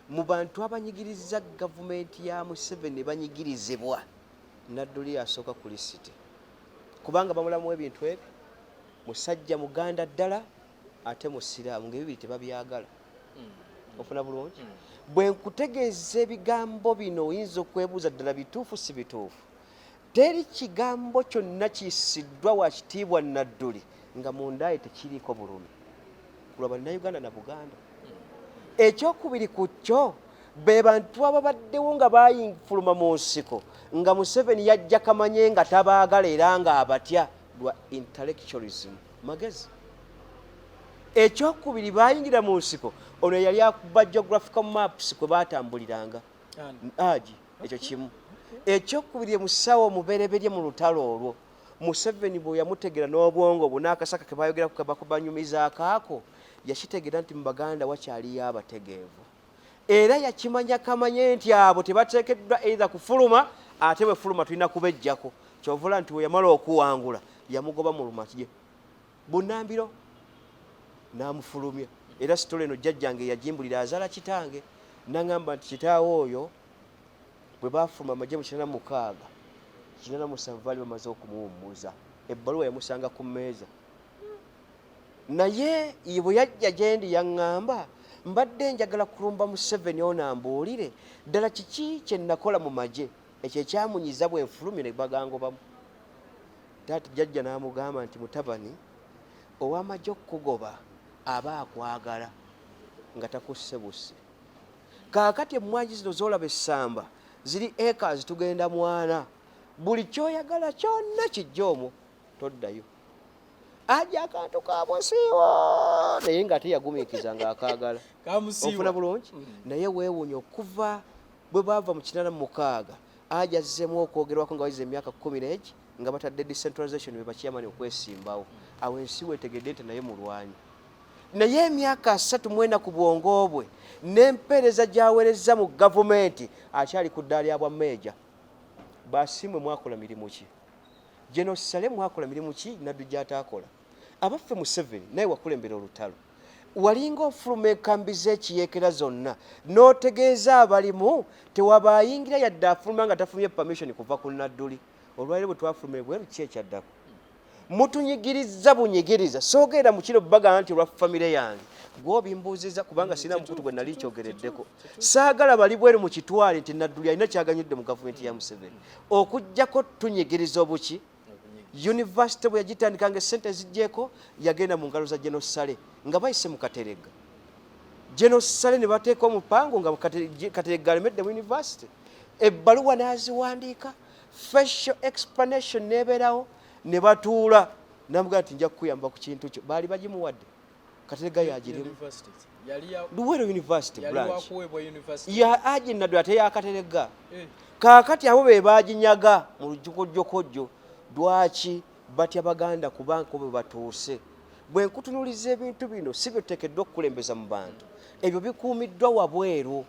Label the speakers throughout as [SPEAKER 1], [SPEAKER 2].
[SPEAKER 1] Mu bantu abanyigiriza gavumenti ya Museveni banyigirizibwa, Nadduli asooka ku lisiti, kubanga bamulamu ebintu ebyo. Musajja Muganda ddala, ate Musiraamu, ngaebibiri tebabyagala. Ofuna bulungi? Bwe nkutegeeza ebigambo bino, oyinza okwebuuza, ddala bituufu, si bituufu? Teri kigambo kyonna kiyisiddwa wa kitiibwa Nadduli nga mundaye tekiriiko bulumi kulwa Bannayuganda na Buganda. Ekyokubiri ku kyo, be bantu ababaddewo nga bayinfuluma mu nsiko nga Museveni yajja kamanye nga tabaagala era nga abatya lwa intellectualism, magezi. Ekyokubiri, bayingira mu nsiko ono yali akuba geographical maps kwe batambuliranga agi. Ekyo kimu. Ekyokubiri, musawo omubereberye mu lutalo olwo, Museveni bwe yamutegera n'obwongo bwe n'akasaka ke bayogeraku kabanyumizaako ako, yakitegeera nti mu Baganda wakyaliyo abategeevu, era yakimanya kamanye nti abo tebateekeddwa either kufuluma, ate bwe fuluma tulina kubejjako. Kyovula nti we yamala okuwangula, yamugoba mu lumaki bunambiro n'amufulumya. Era story eno jjajjange yagimbulira, azaala kitange, naŋŋamba nti kitaawe oyo bwe baafuluma amagye mu 86, 87 baali bamaze okumuwummuza, ebbaluwa yamusanga ku mmeeza. Naye bwe yajja gye ndi, yaŋŋamba, "Mbadde njagala kulumba Museveni ono ambuulire ddala kiki kye nakola mu magye ekyo ekyamunyiza bwe nfulumye ne bagangobamu." Taata jjajja n'amugamba nti, "Mutabani, ow'amagye okukugoba aba akwagala nga takusse busse. Kaakati emmwanyi zino z'olaba essamba ziri acres tugenda mwana, buli kyoyagala kyonna kijja omwo, toddayo." Aja akantu kamusiiwa, naye ng'ate yagumiikiza ng'akaagala. Ofuna bulungi? Naye weewuunya, okuva bwe baava mu 86, aja azzeemu okwogerwako nga wayize emyaka 10 n'egi nga batadde decentralization, be bachairman okwesimbawo. Awo ensi wetegedde nti naye mulwanyi. Naye emyaka 34 ku bwongo bwe n'empeereza gy'aweereza mu gavumenti, akyali ku ddaala lya bwa meeja. Basimwe mwakola mirimu ki? General Saleh mwakola mirimu ki Naddu gy'ataakola? Abaffe Museveni, naye wakulembera olutalo, walinga ofuluma enkambi z'ekiyeekera zonna n'otegeeza abalimu, tewabaayingira yadde afuluma nga tafulumye permission kuva ku Nadduli. Olwaliro bwe twafuluma ebweru, ki ekyaddako? Mutunyigiriza bunyigiriza. Soogera mu kino bagamba nti olwa famire yange gwobimbuuziza, kubanga sirina mukutu gwe nali kyogereddeko. Saagala bali bweru mu kitwale nti Nadduli alina kyaganyudde mu gavumenti ya Museveni, okugjako tunyigiriza obuki. University bwe yagitandika nga esente zijjeeko, yagenda mu ngalo za General Saleh nga bayise mu Kateregga. General Saleh ne bateeka omupango nga Kateregga alemedde mu university, ebbaluwa n'aziwandiika, facial explanation nebeerawo, ne batuula namugaa nti, "Nja kukuyamba ku kintu kyo." Baali bagimuwadde, Kateregga yagirimu, Luweero University branch ya Haji Nadduli ate yakateregga. Kaakati abo be baginyaga mu lujjukojjokojjo. Lwaki batya Baganda? Kubanga bwe batuuse, bwe nkutunuliza ebintu bino, si byoteekeddwa okukulembeza mu bantu. Ebyo bikuumiddwa wabweru,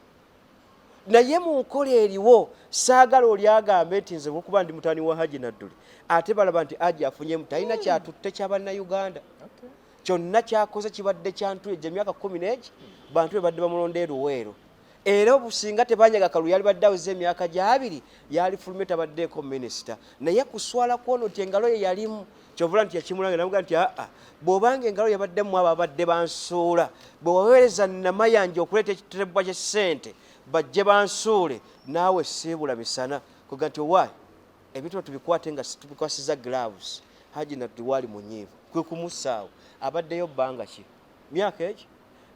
[SPEAKER 1] naye mu nkola eriwo, saagala oli agambe nti nze olwokuba ndi mutani wa Haji Nadduli, ate balaba nti Haji afunyemu, talina kyatutte kyabannayuganda. Kyonna kyakoze kibadde kyantuye gye emyaka 10 n'egi bantu be badde bamulonda eruweero. Era obusinga tebanyaga kalulu, yali badde aweza emyaka gyabiri, yalifulumye tabaddeeko minisita. Naye kuswala kwono nti engalo ye yalimu, kyovula nti yakimulanga namuga nti, "Aa, bw'obanga engalo yabaddemu abo abadde bansuula, bwe waweereza Namayanja okuleeta ekiterebwa ky'essente bajje bansuule, naawe siibula misana." Kuga nti owaayi, ebintu tubikwate nga tubikwasiza gloves. Haji Nadduli waali munyiivu, kwe kumussaawo. Abaddeyo bbanga ki? Myaka egi.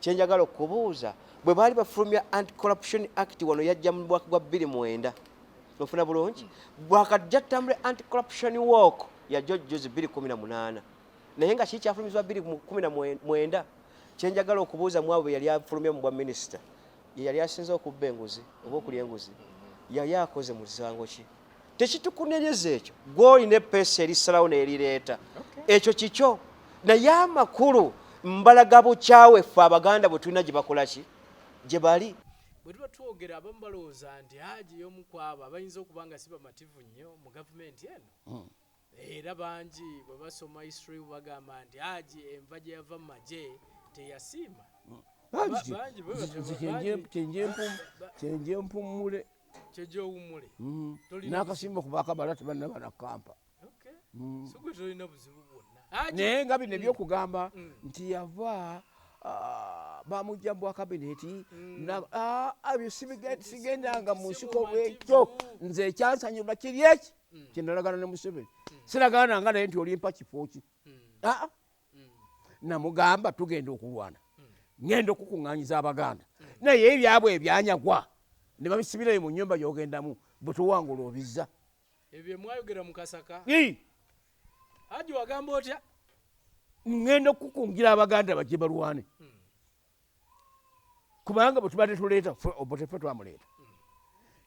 [SPEAKER 1] Kyenjagala okubuuza, bwe baali bafulumya Anti-Corruption Act wano, yajja mu mwaka gwa 2009, ofuna bulungi? Bwakajja tutambule anti-corruption walk yajja juzi 2018, naye nga kiri kyafulumizibwa 2019. Kyenjagala okubuuza, mu abo be yali afulumya mu bwa minisita, ye yali asinze okubba enguzi oba okulya enguzi? Yali akoze musango ki? Tekitukunenyeza ekyo, gwolina epeesa erisalawo n'erireeta ekyo kikyo. Naye amakulu mbalaga bukyawe ffe Abaganda bwe tulina gye bakola ki gye bali.
[SPEAKER 2] Bwe tuba twogera, abamu balowooza nti Haji y'omu ku abo abayinza okuba nga si bamativu nnyo mu gavumenti eno. Era bangi bwe basoma history bagamba nti Haji enva gye yava mu magye teyasiima.
[SPEAKER 3] Kyenje mpummule.
[SPEAKER 2] Kyenje owummule.
[SPEAKER 3] N'akasimba ku bakabala tebannaba na kampa.
[SPEAKER 2] So gwe tolina buzibu bwonna.
[SPEAKER 3] Naye nga bino ebyokugamba nti yava bamujja mu bwa kabineti, ebyo sigendanga mu nsiko bwekyo. Nze ekyansanyula kiri eki kyenalagana ne Museveni. Siragananga naye nti olimpa kifo ki. Namugamba tugenda okulwana, ngenda okukuŋŋaanyiza Abaganda, naye ebyabwe ebyanyagwa ne babisibirayo mu nnyumba gy'ogendamu, bwe tuwangula obizza.
[SPEAKER 2] Ebyo mwayogera mu Kasaka. Haji wagamba otya?
[SPEAKER 3] Ngenda okukungira Abaganda bajje balwane, kubanga bwe tubadde tuleeta Obote ffe twamuleeta.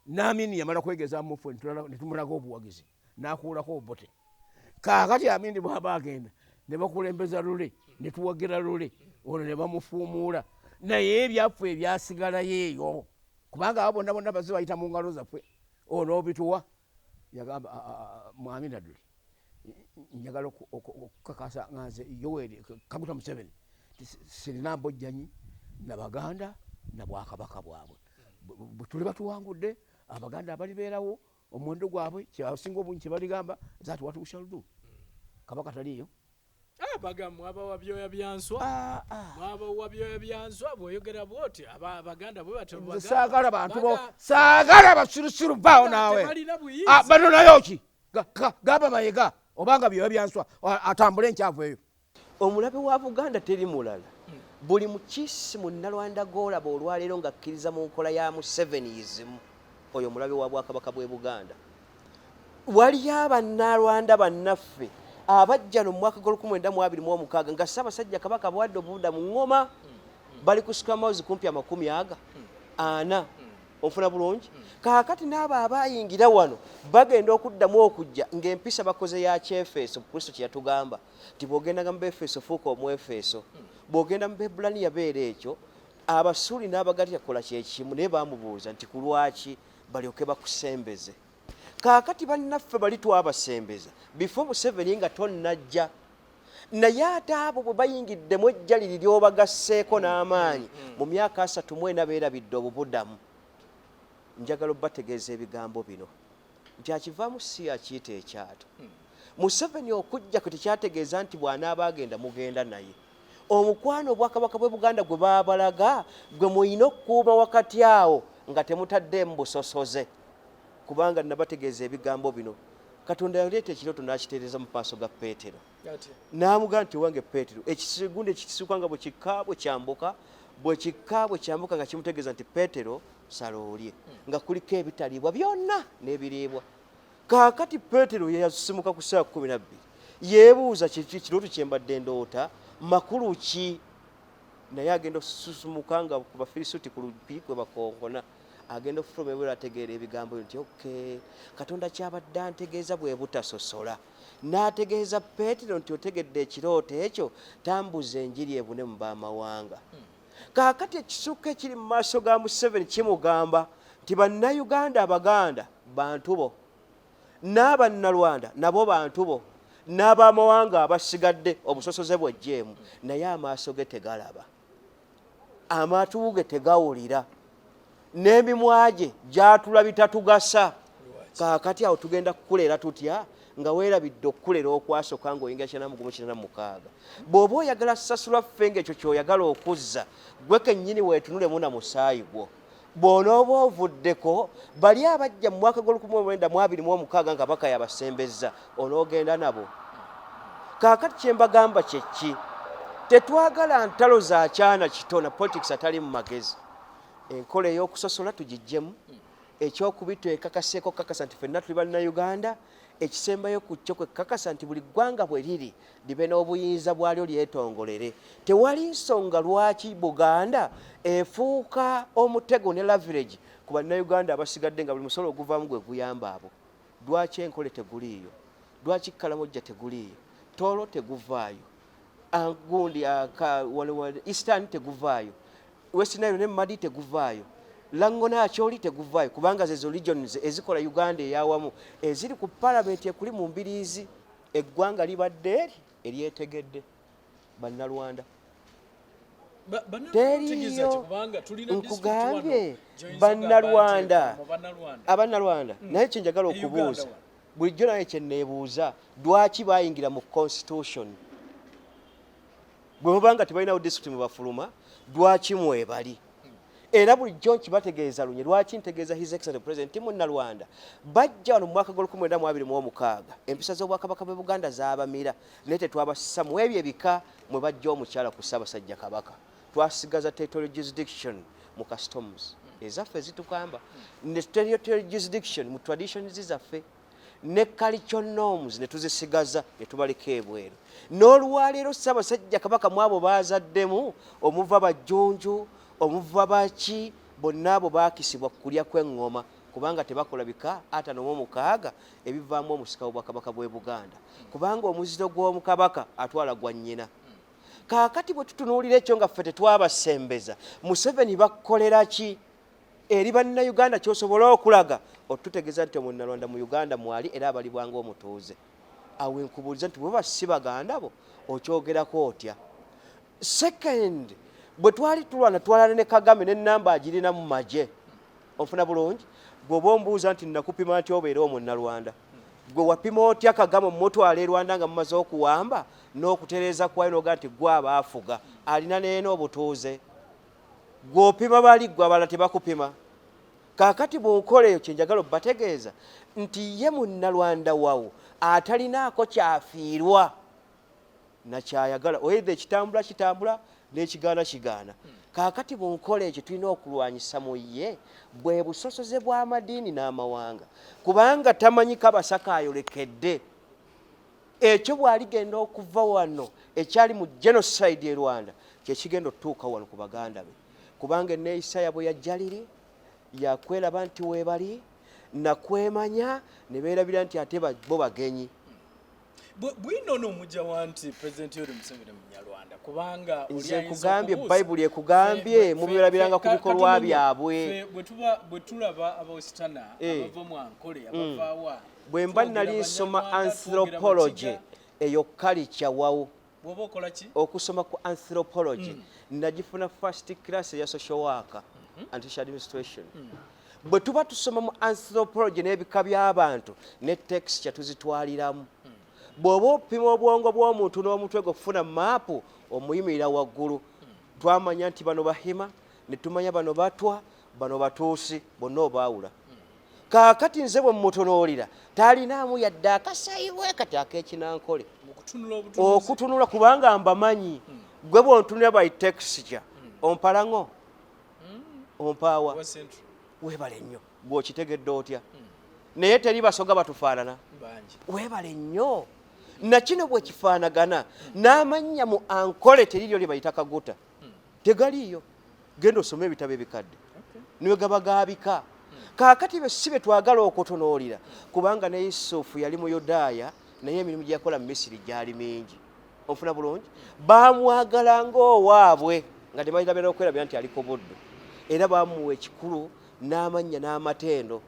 [SPEAKER 3] N'Amini yamala kwegezaamu ffe ne tumulaga obuwagizi n'akuulako Obote. Kaakati Amini bw'aba agenda ne bakulembeza Lule ne tuwagira Lule ono ne bamufuumuula, naye ebyaffe ebyasigalayo eyo kubanga abo bonna bonna bazze bayita mu ngalo zaffe ono obituwa. Yagamba Mwami Nadduli, njagala okukakasa nga nze Yoweri Kaguta Museveni sirina mbojjanyi na Baganda na bwakabaka bwabwe. Bwe tuli batuwangudde Abaganda abalibeerawo omuwendo gwabwe kyebasinga obungi kyebaligamba that what we shall do. Kabaka taliiyo.
[SPEAKER 2] Baga mwabawa byoya bya nswa. Mwabawa byoya bya nswa, bw'oyogera bw'oti Abaganda bwe batyo
[SPEAKER 3] Nze saagala bantu bo, saagala basirusiru vaawo naawe.
[SPEAKER 2] Tebalina buyinza.
[SPEAKER 3] Bano nayo ki? Gamba Mayega obanga byoya bya nswa atambule enkyavu eyo.
[SPEAKER 1] Omulabe wa Buganda teri mulala. Buli mukisi munnalwanda gw'olaba olwaleero ng'akkiriza mu nkola ya Museveniism, oyo omulabe wa Bwakabaka bw'e Buganda. Waliyo abannalwanda bannaffe abajja no mu mwaka gw'olukumi lwenda mu abiri mu omukaaga nga Ssaabasajja Kabaka abawadde obubuda mu ŋŋoma, bali ku square miles kumpi amakumi aga ana. Onfuna bulungi? Kaakati n'abo abaayingira wano bagenda okuddamu okujja ng'empisa bakoze ya kyefeeso. Kristo kye yatugamba nti bw'ogendanga mu Befeeso fuuka Omwefeeso, bw'ogenda mu Bebbulaniya beera ekyo, Abasuuli n'Abagalatiya kola kye kimu. Naye baamubuuza nti ku lwaki balyoke bakusembeze? Kaakati bannaffe bali twabasembeza before Museveni nga tonnajja, naye ate abo bwe bayingiddemu ejja liri ly'obagasseeko n'amaanyi mu myaka 34 beerabidde obubudamu. Njagala obbategeeza ebigambo bino nti akivaamu si akiyita ekyato. Museveni okujja kwe tekyategeeza nti bw'anaaba agenda mugenda naye. Omukwano Obwakabaka bw'e Buganda gwe baabalaga gwe mulina okukuuma wakati awo nga temutaddeemu busosoze, kubanga nabategeeza ebigambo bino. Katonda yaleeta ekirooto n'akitereeza mu maaso ga Peetero n'amugamba nti owange Peetero, ekigundi ekisukka nga bwe kikka bwe kyambuka, bwe kikka bwe kyambuka, nga kimutegeeza nti Peetero sala olye, nga kuliko ebitaliibwa byonna n'ebiriibwa. Kaakati Peetero yeyasimuka ku ssaawa 12 yeebuuza kiki kirooto kye mbadde ndoota makulu ki, naye agenda osusumuka nga ku Bafirisuuti ku lupi kwe bakonkona, agenda okufuluma ebweru ategeera ebigambo nti okay, Katonda kyabadde antegeeza bwe butasosola. N'ategeeza Peetero nti otegedde ekirooto ekyo, tambuza enjiri ebune mu b'amawanga. Kaakati ekisukka ekiri mu maaso ga Museveni kimugamba nti Bannayuganda Abaganda bantu bo, n'Abannalwanda nabo bantu bo, n'abamawanga abasigadde obusosoze bw'ejjeemu, naye amaaso ge tegalaba, amatu ge tegawulira, n'emimwa gye gyatula bitatugasa. Kaakati awo tugenda kukuleera tutya nga weerabidde okukulera okwasooka ng'oyingira 1986? Bw'oba oyagala sasulwa ffe ng'ekyo ky'oyagala okuzza, gwe kennyini weetunulemu na musaayi gwo. Bw'onooba ovuddeko bali abajja mu mwaka gw'olukumi lwenda mu abiri mu omukaaga nga Kabaka yabasembezza, onoogenda nabo? Kaakati kye mbagamba kye ki? Tetwagala ntalo za kyana kito na politics atali mu magezi. Enkola ey'okusosola tugiggyemu. Ekyokubi twekakaseeko kakasa nti ffenna tuli Bannayuganda. Ekisembayo ku kyo kwekakasa nti buli ggwanga bwe liri libe n'obuyinza bwalyo lyetongolere. Tewali nsonga lwaki Buganda efuuka omutego ne leverage ku Bannayuganda abasigadde nga buli musolo oguvaamu gwe guyamba abo. Lwaki Enkole teguliiyo? Lwaki Kalamojja teguliiyo? Tooro teguvaayo, gundi Eastern teguvaayo, West Nile ne Madi teguvaayo, Lango ne Acholi teguvaayo, kubanga zezo regions ezikola Uganda eyawamu eziri ku palamenti ekuli mu mbiriizi. Eggwanga libadde eri eryetegedde Bannalwanda. Teriyo. Nkugambye, Bannalwanda, Abannalwanda. Naye kyenjagala okubuuza bulijjo, naye kyeneebuuza, lwaki bayingira mu constitution bwe muba nga tebalinawo district mwe bafuluma? Lwaki mwebali? Era bulijjo nkibategeeza lunye, lwaki ntegeeza His Excellent President Munnalwanda bajja wano mu mwaka gw'1926, empisa z'Obwakabaka bwe Buganda zaabamira, naye tetwabassa mu ebyo ebika mwe bajja omukyala ku Ssaabasajja Kabaka. Twasigaza territorial jurisdiction mu customs ezaffe zitukamba, ne territorial jurisdiction mu traditions zaffe ne cultural norms ne tuzisigaza, ne tubaleka ebweru. N'olwaleero Ssaabasajja Kabaka mu abo bazaddemu omuva bajjunju, omuva baki, bonna abo baakisibwa ku kulya kw'eŋŋoma, kubanga tebakola bika 56 ebivaamu omusika w'Obwakabaka bw'e Buganda, kubanga omuziro gw'omukabaka atwala gwa nnyina. Kaakati bwe tutunuulira ekyo nga ffe tetwabasembeza, Museveni bakukolera ki eri Bannayuganda kyosobola okulaga otutegeeza nti Omunnalwanda mu Uganda mwali era abalibwa ng'omutuuze? Awo enkubuuliza nti bwe si baganda bo, okyogerako otya? Second, bwe twali tulwana, twalana ne Kagame n'ennamba agirina mu magye. Onfuna bulungi? Bw'oba ombuuza nti nakupima nti obeera Omunnalwanda, gwe wapima otya Kagame omutwala e Rwanda nga mumaze okuwamba n'okutereeza kwayo, noga nti gwe aba afuga alina neena obutuuze? Gw'opima bali, gwe abalala tebakupima. Kaakati mu nkola eyo, kyenjagala obbategeeza nti ye Munnalwanda wawo atalinaako kyafiirwa nakyayagala, oedha ekitambula kitambula n'ekigaana kigaana. Kaakati mu nkola ekyo tulina okulwanyisa mu ye bwe busosoze bw'amadiini n'amawanga, kubanga tamanyi kabasaka ayolekedde ekyo bw'aligenda okuva wano. Ekyali mu genocide e Rwanda kyekigenda otutuuka wano ku baganda be, kubanga enneeyisa yabwe yajjaliri yakweraba nti weebali nakwemanya ne beerabira nti ate bo bagenyi.
[SPEAKER 2] Bwino ono wa nti President Yoweri Museveni Munyarwanda, kubanga
[SPEAKER 1] nze nkugambye, Bayibuli ekugambye mubiberabiranga ku bikolwa byabwe.
[SPEAKER 2] Bwe tulaba abawesitana abava mu Ankole, abavaawa,
[SPEAKER 1] Bwe mba nali nsoma anthropology, eyo culture wawo.
[SPEAKER 2] Bw'oba okola ki?
[SPEAKER 1] Okusoma ku anthropology, nagifuna first class eya social work and social administration. Bwe tuba tusoma mu anthropology n'ebika by'abantu ne texture tuzitwaliramu. Bw'oba opima obwongo bw'omuntu n'omutwe gwe okufuna maapu, omuyimirira waggulu. Twamanya nti bano Bahima, ne tumanya bano Batwa, bano Batuusi, bonna obaawula. Kaakati nze bwe mmutunuulira, talinaamu yadde akasayiwe kati ak'ekinankole.
[SPEAKER 2] Mu kutunula obutunuzi.
[SPEAKER 1] Okutunula, kubanga mbamanyi. Gwe bwontunula by texture, ompalaŋo, ompaawa?
[SPEAKER 2] Wa Central.
[SPEAKER 1] Weebale nnyo. Gweokitegedde otya? Naye teri Basoga batufaanana?
[SPEAKER 2] Bangi.
[SPEAKER 1] Weebale nnyo. Nakino bwe kifaanagana n'amannya mu Ankole, teriryo lye bayita Kaguta, tegaliiyo. Genda osome ebitabo ebikadde niwe gaba gabika. Kaakati bwe si bye twagala okutunuulira, kubanga ne Yusufu yali Muyudaaya, naye emirimu gye yakola mu Misiri gyali mingi. Onfuna bulungi? Bamwagala ng'owaabwe nga tebalirabira okwerabira nti ali ku buddu, era bamuwa ekikulu n'amannya n'amatendo.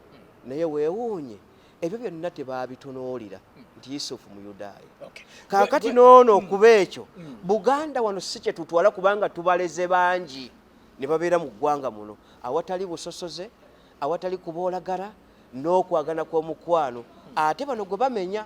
[SPEAKER 1] Naye weewuunye, ebyo byonna tebabitunuulira nti Yusufu Muyudaaya. Kaakati noono okuba ekyo, Buganda wano si kye tutwala, kubanga tubaleze bangi ne babeera mu ggwanga muno awatali busosoze, awatali kuboolagala n'okwagana kw'omukwano. Ate bano gwe bamenya,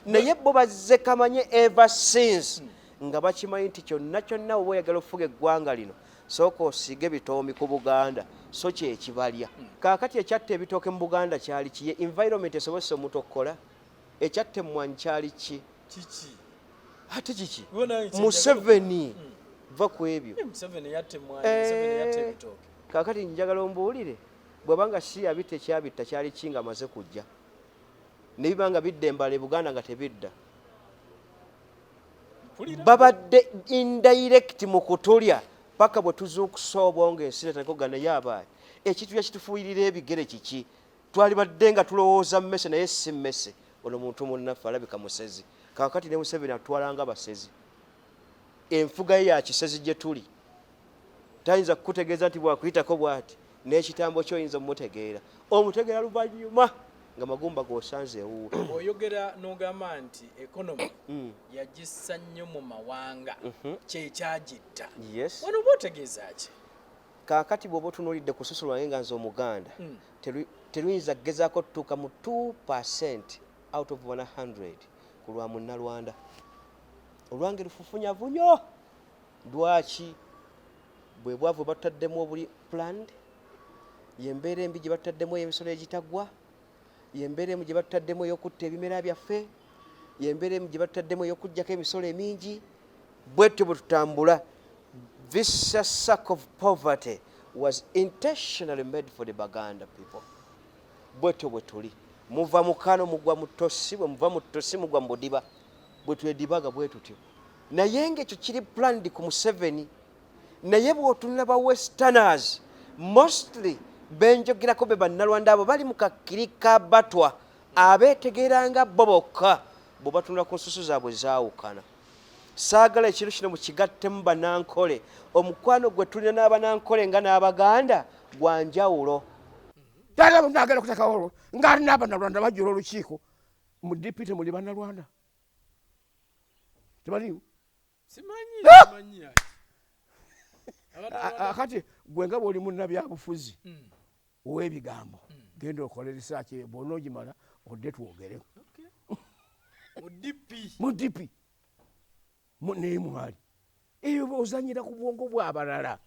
[SPEAKER 1] naye bo bazze kamanye ever since nga bakimanyi nti kyonna kyonna oba oyagala okufuga eggwanga lino, sooka osiige bitoomi ku Buganda, so kyekibalya. Kaakati ekyatta ebitooke mu Buganda kyali kiye environment esobozesa omuntu okukola. Ekyatta emmwanyi kyali ki?
[SPEAKER 2] Kiki?
[SPEAKER 1] Ate kiki?
[SPEAKER 2] Bo nange kye
[SPEAKER 1] Museveni, va ku ebyo.
[SPEAKER 2] Museveni yatta emmwanyi, Museveni yatta ebitooke.
[SPEAKER 1] Kaakati njagala ombuulire, bw'abanga si yabitta, ekyabitta kyali ki nga amaze kujja ne biba nga bidda embala e Buganda nga tebidda?
[SPEAKER 2] Mpulira.
[SPEAKER 1] Babadde indirect mu kutulya paka bwe tuzuukusa obwongo, ensi netandika naye abaayi ekintu yakitufuuyirira ebigere kiki? Twalibadde nga tulowooza mmese, naye si mmese. Ono muntu munnaffe alabika musezi. Kaakati ne Museveni atutwala nga basezi, enfuga ye ya kisezi gye tuli. Tayinza kukutegeeza nti bwakuyitako bw'ati n'ekitambo kyoyinza omutegeera, omutegeera luvannyuma. Nga magumba g'osanze ewuwe.
[SPEAKER 2] Oyogera n'ogamba nti economy yagissa nnyo mu mawanga, kyekyagitta.
[SPEAKER 1] Yes.
[SPEAKER 2] Wano oba otegeeza ki?
[SPEAKER 1] Kaakati bw'oba otunuulidde ku lususu lwange nga nze Omuganda, teruyinza kugezaako tutuuka mu 2% out of 100 ku lwa Munnalwanda. Olwange lufufunyavu nnyo. Lwaki? Bwe bwavu batutaddemu obuli planned, yembeera embi gye batutaddemu ey'emisolo egitaggwa, yembeera emu gye batutaddemu ey'okutta ebimera byaffe, yembeera emu gye batutaddemu ey'okuggyako emisolo emingi. Bwetyo bwe tutambula. This sack of poverty was intentionally made for the Baganda people. Bwetyo bwe tuli. Muva mu kano mugwa mu ttosi, bwe muva mu ttosi mugwa mu budiba. Bwe twedibaga bwe tutyo. Naye ng'ekyo kiri planned ku Museveni. Naye bw'otunula ba Westerners, mostly benjogerako be Bannalwanda, abo bali mu kakiri ka batwa abeetegeeranga bo bokka, bwe batunula ku nsusu zaabwe zaawukana. Saagala ekintu kino mukigattemu Banankole. Omukwano gwe tulina n'Abanankole nga n'Abaganda gwa njawulo.
[SPEAKER 3] Taata nagenda kutekawo olwo ngaali n'Abannalwanda bajjula olukiiko. Mu DP temuli Bannalwanda? Tebaliimu?
[SPEAKER 2] Simanyi, simanyi ati.
[SPEAKER 3] Kati gwe nga bw'oli munnabyabufuzi ow'ebigambo, genda okole research, bw'ona ogimala odde twogere.
[SPEAKER 2] Okay. Mu DP.
[SPEAKER 3] Mu DP naye mwali eyo ozanyira ku bwongo bw'abalala.